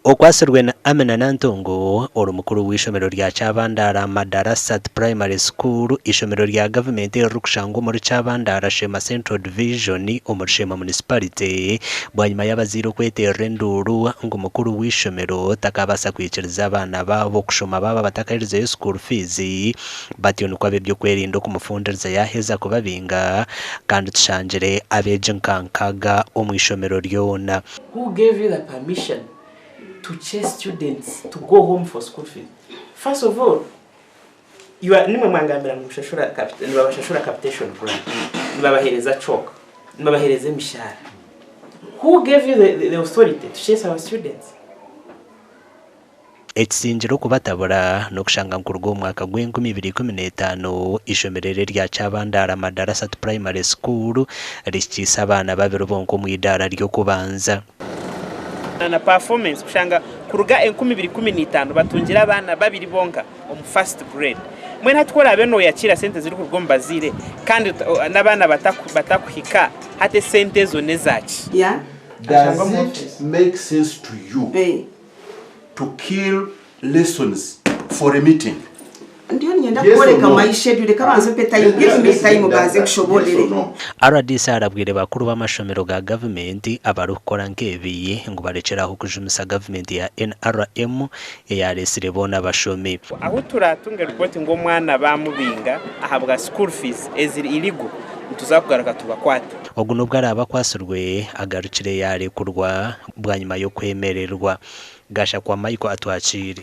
Okwatsirwe na Amina Nantongo, ori mukuru w'eishomero rya Kyabandara Madarasat Primary School, eishomero rya gavumenti eririkushangwa omuri Kyabandara Sheema Central Division omuri Sheema Municipality, bwanyima y'abazaire okweterera enduuru ngu mukuru w'eishomero takabaasa kwikiriza abaana baabo kushoma baaba batakaherizeyo school fees, batyo nikwo ab'eby'okwerinda okumufundiriza yaaheza kubabinga kandi tushangire abeegi nka nkaaga omu ishomero ryona. Who gave you the permission to chase students to go home for school fees? First of all, you are, nimwe mwangambira ngu mushashura, nibabashashura capitation grant, nibabahereza chalk, nibabahereza emishahara. Who gave you the, the, the authority to chase our students? Ekisingire okubatabura n'okushanga ngu kuruga omu mwaka gw'enkumi ibiri ikumi n'etaano, eishomero eri erya Kyabandaara Madarasat Primary School rihikiise abaana babiri bonka omu idaara ry'okubanza. Na performance kushanga kuruga 2015 batungire abaana babiri bonka omu first grade. Mbwenu hati ku oraabe nooyakiira sente zirikuruga omu bazaire kandi n'abaana batakuhika hati esente ezo n'ezaaki? Does it make sense to you to kill lessons for a meeting? Ndiyo niinyenda Yes or kukworeka no? my schedule reka banze ompe time give me time mbanze Yes nkushoboorere. or no? Rdc arabwire bakuru b'amashomero ga gavumenti abarikukora nk'ebi ngu barekyere aho kujumisa gavumenti ya NRM eyareetsire boona abashomi. Ahu turatunge ripoti ngu omwana baamubinga ahabwa school fees eziri illegal, nituza kugaruka tubakwate. Ogu n'obu araabe akwatsirwe, agarukire yaarekurwa bwanyima y'okwemererwa. Gashakwa Michael Atwakiire.